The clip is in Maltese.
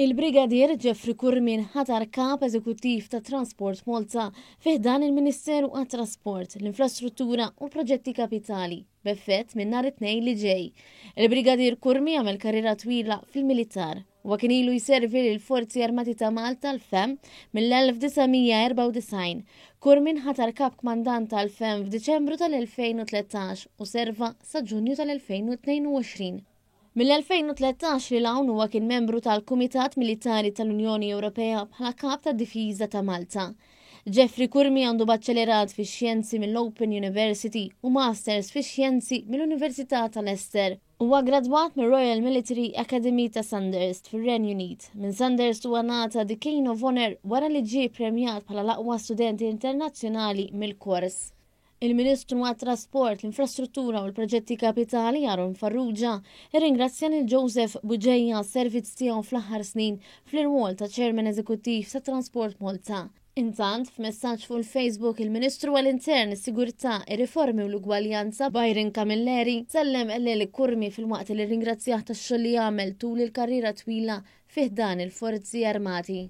Il-Brigadier Jeffrey Curmi nħatar Kap Eżekuttiv ta' Transport Malta fi ħdan il-Ministeru għat-Trasport, l-Infrastruttura u l-Proġetti Kapitali, b'effett minn nhar it-Tnejn li ġej. Il-Brigadier Curmi għamel karriera twila fil-militar. Huwa kien ilu jservi lill-Forzi Armati ta' Malta, l-FEM, mill-1994. Curmi nħatar Kap Kmandant tal-FEM f'Diċembru tal-2013 u serva sa Ġunju tal-2022. Mill-2013 lil hawn huwa kien membru tal-Kumitat Militari tal-Unjoni Ewropea bħala Kap tad-Difiża ta' Malta. Jeffrey Curmi għandu Baċċelerat fix-Xjenzi mill-Open University u Masters fix-Xjenzi mill-Università ta' Leicester. Huwa gradwat mir-Royal Military Academy ta' Sandhurst fir-Renju Unit. Minn Sandhurst huwa ngħata The Cane of Honour wara li ġie ppremjat bħala l-aqwa student internazzjonali mill-kors. Il-Ministru għat-Trasport, l-Infrastruttura u l-Proġetti Kapitali Aaron Farrugia irringrazzja lil Joseph Bugeja għas-servizz tiegħu fl-aħħar snin fl-irwol ta' Chairman Eżekuttiv ta' Transport Malta. Intant, f'messaġġ fuq il-Facebook, il-Ministru għall-Intern, is-Sigurtà, ir-Riformi u l-Ugwaljanza Byron Camilleri sellem lil Curmi filwaqt li rringrazzjah tax-xogħol li għamel tul il-karriera twila fi ħdan il-Forzi Armati.